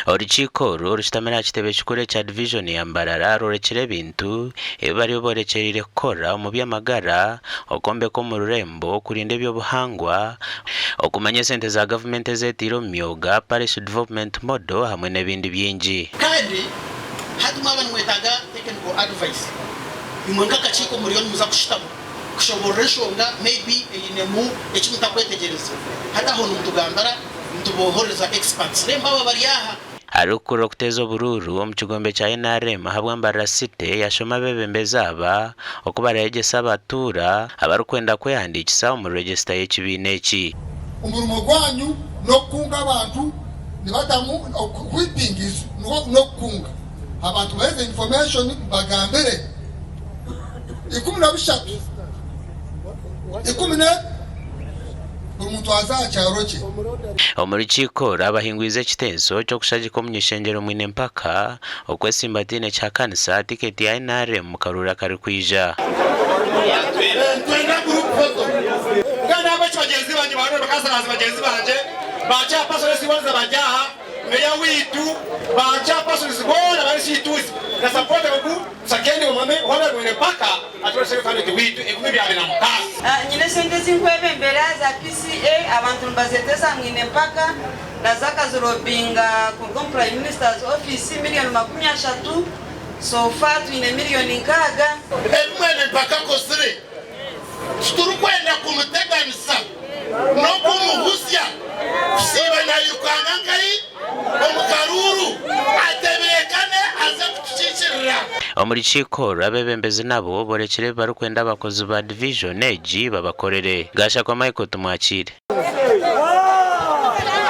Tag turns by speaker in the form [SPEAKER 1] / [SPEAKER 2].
[SPEAKER 1] Orukiiko oru orushutamire aha kitebe kikuru ekya divijoni ya Mbarara rworekire ebintu ebi bariyo borekyereire kukora omu by'amagara, okwombeka omu rurembo, okurinda eby'obuhangwa, okumanya esente za gavumenti ezeteire omu myoga, Parish Development Model hamwe n'ebindi bingi.
[SPEAKER 2] Kandi hati mwaba nimwetaaga technical advice, imwe nk'akakiiko muriyo nimuza kushutama kushoboorora enshonga maybe einemu eki mutakwetegyereza. Hati aho nimutugambira nitubohoreza experts remba aba bari aha.
[SPEAKER 1] Arikukurira okuteeza oburuuru omu kigombe kya nrm ahabwa Mbarara City yashoma abeebembezi aba oku barayegyesa abatuura abarikwenda kwehandiikisa omu regisita y'ekibiina eki.
[SPEAKER 3] Omurimo gwanyu n'okukunga abantu nibatamu whipping is n'okukunga abantu baheze information bagambire 13 ikumi ne buri muntu aze aha kyaro kye.
[SPEAKER 1] Omu rukiiko oru abahingwize ekitenso ky'okushagika omuny'ishengyero Mwine Mpaka okwesimba ataine kihakanisa tiketi ya nrm omu karuuru akarikwija.
[SPEAKER 4] Twenda group photo. Mbwenu ahabw'eki bagyenzi bangye ba Honourable Councillors bagyenzi bangye, ba Chairpersons boona bari aha, Meeya waitu, ba Chairpersons boona abari C2s na support ogu Sakendi Omwami Honourable Mwine Mpaka atware candidate waitu 2026.
[SPEAKER 5] Nyine esente ezi nkwebembera za PCEA abantu nibazeeta eza Mwine Mpaka nazo akazirobinga kuruga omu Prime Minister's office miriyoni 30, so far twine miriyoni 60.
[SPEAKER 6] Ebi Mwene Mpaka akozire titurikwenda kumuteganisa n'okumuhuzya kusiiba nairukanga nkahi omu karuuru atebeekane aze kutukiikirira.
[SPEAKER 1] Omu rukiiko oru, abeebembezi nabo boorekire ebi barikwenda abakozi ba divijoni egi babakorere. Gashakwa Michael Tumwakiire.